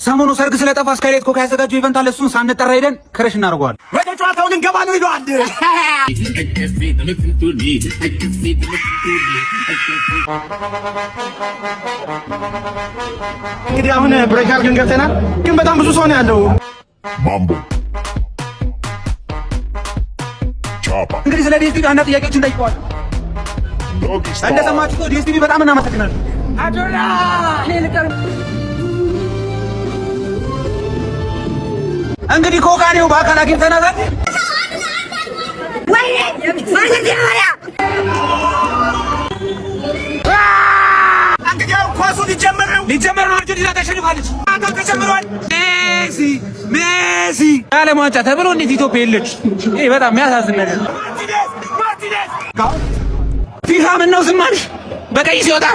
ሰሞኑ ሰርግ ስለጠፋ ስካይላይት ኮካ ያዘጋጀው event አለ። እሱን ሳንጠራ ሄደን crush እናደርገዋለን። ወደ ጨዋታው ልንገባ ነው ይለዋል። እንግዲህ አሁን break አድርገን ገብተናል፣ ግን በጣም ብዙ ሰው ነው ያለው። Mambo. Choppa. እንግዲህ ስለ ዲኤስቲቪ አንዳንድ ጥያቄዎችን ጠይቀዋል። Doggy style. እንደሰማችሁት ዲኤስቲቪ በጣም እናመሰግናለን። እንግዲህ ኮካኔው በአካል አግኝተናታል። እንግዲህ አሁን ኳሱ ሊጀመር ነው። ሊጀመር ነው። አርጀንቲና ተሸንፋለች። ጨዋታው ተጀምሯል። ሜሲ ሜሲ የዓለም ዋንጫ ተብሎ እንዴት ኢትዮጵያ የለች? ይሄ በጣም የሚያሳዝን ነገር ነው። ማርቲኔዝ ማርቲኔዝ ፊፋ ምን ነው ዝም አልሽ? በቀይ ሲወጣ